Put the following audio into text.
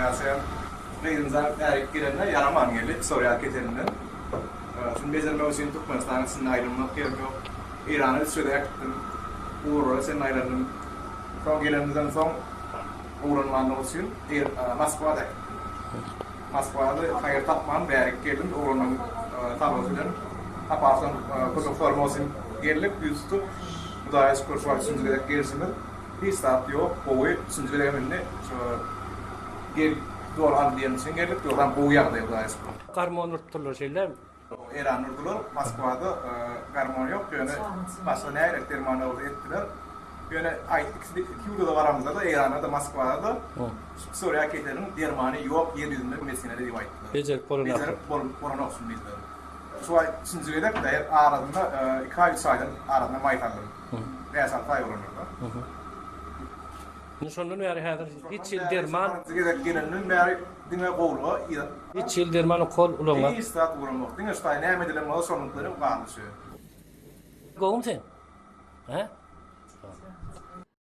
ýaşaýan. Gyzym bärik gelende ýaraman geldi, psoriaz keselinden. Şuny bejermek üçin Türkmenistanyň içinde aýlanmak ýerim ýok. Eýrana üç gezek äkitdim. Ugurlara çenli aýlandym. Soň gelenimizden soň oglanmanlygy üçin Moskwa-da äkitdim. Moskwada haýyr tapman bärik geldim. Oglanlaryň salgysy bilen Sapardan kömek soramak üçin geldik, ýüz tutup. Hudaýa şükür şu wagt üçünji gezek gelşimiz. Hiç zat ýok, gowy. Üçünji gezegem indi şu gel doly al diýen üçin geldik. Ýogsam gowy ýagdaý Hudaýa şükür. Garmon urupdyrlar şeýle. Eýranda urdular, Moskwada garmon ýok, ýöne başga nähili derman bolsa etdiler. Ýöne aýt ikisi iki ýurda-da baramyzda-da, Eýranda-da, Moskwada-da şu psoriýa keseliň dermany ýok ýer ýüzünde mesinede diýip aýtdylar. Bejerip bolanok. Bejerip bolanok şuny diýdiler. Şu aý üçünji gezek-de her arasynda iki aý, üç aýdan arasynda maý saldym. Bäş-alty aý bolandyr-da. Indi şondan bäri häzir hiç hili derman. Birinji gezek gelenden bäri diňe gowluga yza. Hiç hili derman ukol ulaňok. Hiç zat ulanok. Diňe şu taý näme edilen bolsa şonuň bilen galdy şu. Gowumy sen? Hä?